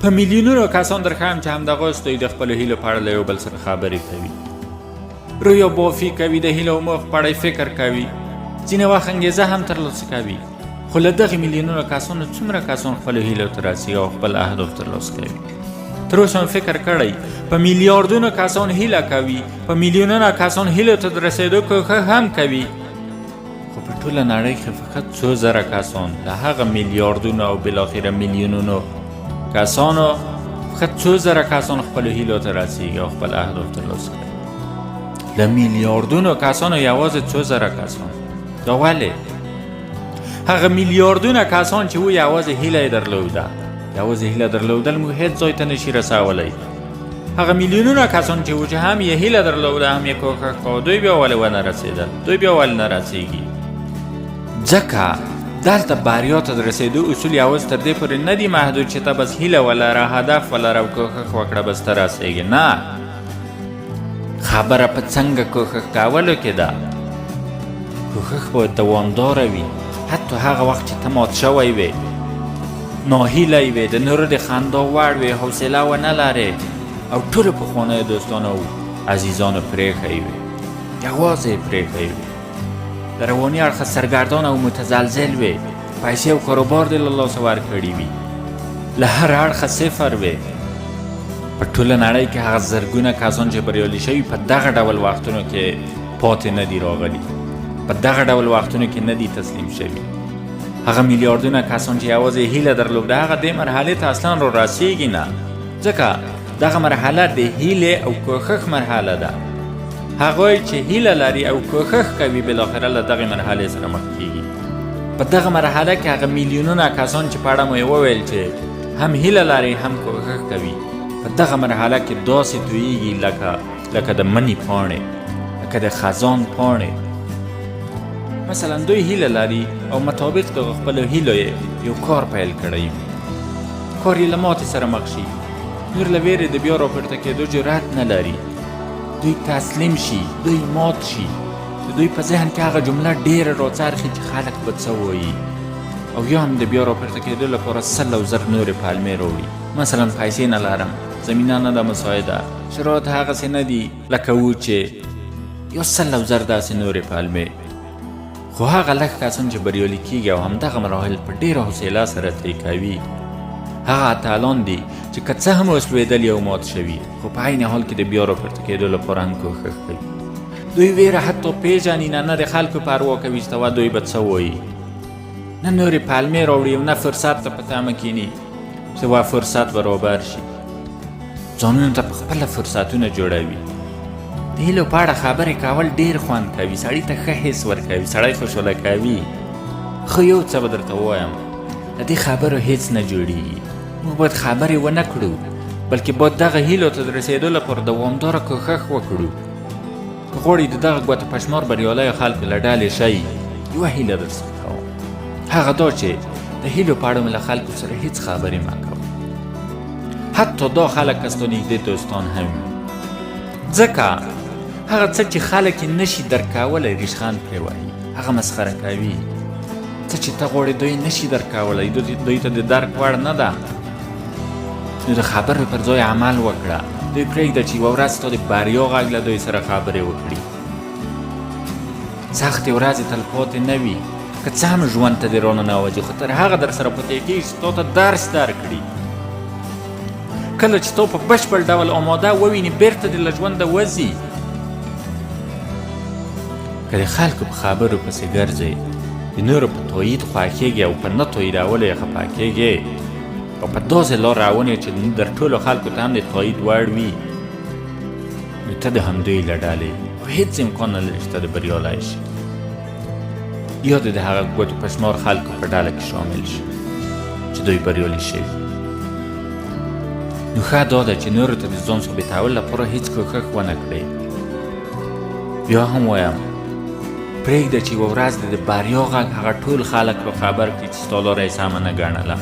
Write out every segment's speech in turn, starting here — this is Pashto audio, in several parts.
په میلیونونو کسان در ښایم چې همدغه اوس دوی د خپلو هیلو په اړه له یو بل سره خبرې کوي، رویا بافي کوي، د هیلو او موخو په اړه فکر کوي، ځینې وخت انګېزه هم ترلاسه کوي. خو له دغې میلیونونو کسانو څومره کسان خپلو هیلو ته رسېږي او خپل اهداف ترلاسه کوي؟ تر اوسه مو فکر کړی په میلیاردونو کسان هیله کوي، په میلیونونو کسان هیلو ته د رسېدو کوښښ هم کوي، خو په ټوله نړۍ کې فقط څو زره کسان له هغه میلیاردونو او بالاخره میلیونونو کسانو فقط څو زره کسان خپلو هیلو ته رسېږي او خپل اهداف ترلاسه کوي. له میلیاردونو کسانو یوازې څو زره کسان. دا ولې؟ هغه میلیاردونه کسان چې وو یوازې هیله یې درلوده، یوازې هیله درلودل موږ هېڅ ځای ته نشي رسولی. هغه میلیونونه کسان چې وو چې هم یې هیله درلوده هم یې کوښښ کاوه، دوی بیا ولې ونه رسېدل؟ دوی بیا ولې نه رسېږي؟ ځکه دلته بریا ته د رسېدو اصول یوازې تر دې پورې نه دي محدود چې ته بس هیله ولره، هدف ولره او کوښښ وکړه بس ته رسېږې. نه، خبره په څنګه کوښښ کولو کې ده. کوښښ باید دوامداره وي، حتی هغه وخت چې ته مات شوی وې، ناهیلی وې، د نورو د خندا وړ وې، حوصله ونه لرې او ټولو پخوانیو دوستانو او عزیزانو پرېښی وې، یوازې یې پرېښی وې، د رواني اړخه سرګردان او متزلزل وې، پیسې او کاروبار دې له لاسه ورکړي وي، له هر اړخه صفر وې. په ټوله نړۍ کې هغه زرګونه کسان چې بریالي شوي په دغه ډول وختونو کې پاتې نه دي راغلي، په دغه ډول وختونو کې نه دي تسلیم شوي. هغه میلیاردونه کسان چې یوازې هیله درلوده هغه دې مرحلې ته اصلا را رسیږي نه، ځکه دغه مرحله د هیلې او کوښښ مرحله ده. هغوی چې هیله لري او کوښښ کوي بالاخره له دغې مرحلې سره مخ کیږي. په دغه مرحله کې هغه میلیونونه کسان چې په اړه مو یې وویل چې هم هیله لري هم کوښښ کوي، په دغه مرحله کې داسې تویږي لکه د مني پاڼې، لکه د خزان پاڼې. مثلا دوی هیله لري او مطابق د خپلو هیلو یې یو کار پیل کړی وي، کار یې له ماتې سره مخ شي، نور له ویرې د بیا راپورته کېدو جرأت نه لري، دوی تسلیم شي، دوی مات شي. د دوی په ذهن کې هغه جمله ډېره راڅرخي چې خلک به څه وایي، او یا هم د بیا راپورته کېدو لپاره 100 او 1000 نورې پلمې راوړي. مثلا پیسې نه لرم، زمینه نه ده مساعده، شرایط هغسې نه دي لکه و چې، یا 100 او 1000 داسې نورې پلمې. خو هغه لږ کسان چې بریالي کیږي او همدغه مراحل په ډېره حوصله سره طی کوي، هغه اتلان دي چې که څه هم اوس لوېدلي او مات شوي، خو په عین حال کې د بیا راپورته کېدو لپاره هم کوښښ کوي. دوی ویره حتی پیژني نه، نه د خلکو پروا کوي چې ته دوی به څه وایي، نه نورې پلمې راوړي او نه فرصت ته په تمه کیني چې وا فرصت برابر شي. ځانونو ته په خپله فرصتونه جوړوي. د هیلو په اړه خبرې کول ډېر خوند کوي، سړي ته ښه حس ورکوي، سړی خوشحاله کوي. خو یو څه به درته ووایم، له دې خبرو هیڅ نه جوړیږي. موږ باید خبرې ونه کړو، بلکې باید دغه هیلو ته د رسېدو لپاره دوامداره کوښښ وکړو. که غواړئ د دغه ګوتو په شمار بریالیو خلکو له ډلې شئ، یوه هیله درڅخه کوم، هغه دا چې د هیلو په اړه مې له خلکو سره هیڅ خبرې مه کوه، حتی دا خلک که ستا نږدې دوستان هم وي، ځکه هغه څه چې خلک یې نشي درک کولی ریشخند پرې وهي، هغه مسخره کوي. څه چې ته غواړې دوی نشي درک کولی، دوی ته د درک وړ نه ده. نو د خبرو پر ځای عمل وکړه. دوی پرېږده چې یوه ورځ ستا د بریا غږ له دوی سره خبرې وکړي. سختې ورځې تلپاتې نه وي، که څه هم ژوند ته دې راننوځي، خو تر هغه در سره پاتې کېږي چې تا ته درس درکړي. کله چې تا په بشپړ ډول آماده وویني، بیرته دې له ژونده وځي. که د خلکو په خبرو پسې ګرځې، د نورو په تایید خوښېږې او په نه تاییدولو یې خفه کېږې، او په داسې لار روان یې چې در ټولو خلکو ته هم د تایید وړ وي، نو ته د همدوی له ډلې او هېڅ امکان نه لري چې ته د بریالی شي، یا د هغه ګوتو په شمار خلکو په ډله کې شامل شي چې دوی بریالي شوي. نو ښه دا ده چې نورو ته د ځان ثابتولو لپاره هیڅ کوښښ ونه کړې. بیا هم وایم، پرېږده چې یوه ورځ د بریا غږ هغه ټول خلک را خبر کړي چې ستا لاره یې سمه نه ګڼله،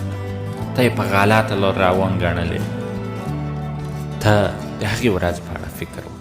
ته یې په غلطه لار روان ګڼلې. ته د هغې ورځ په اړه فکر وکړه.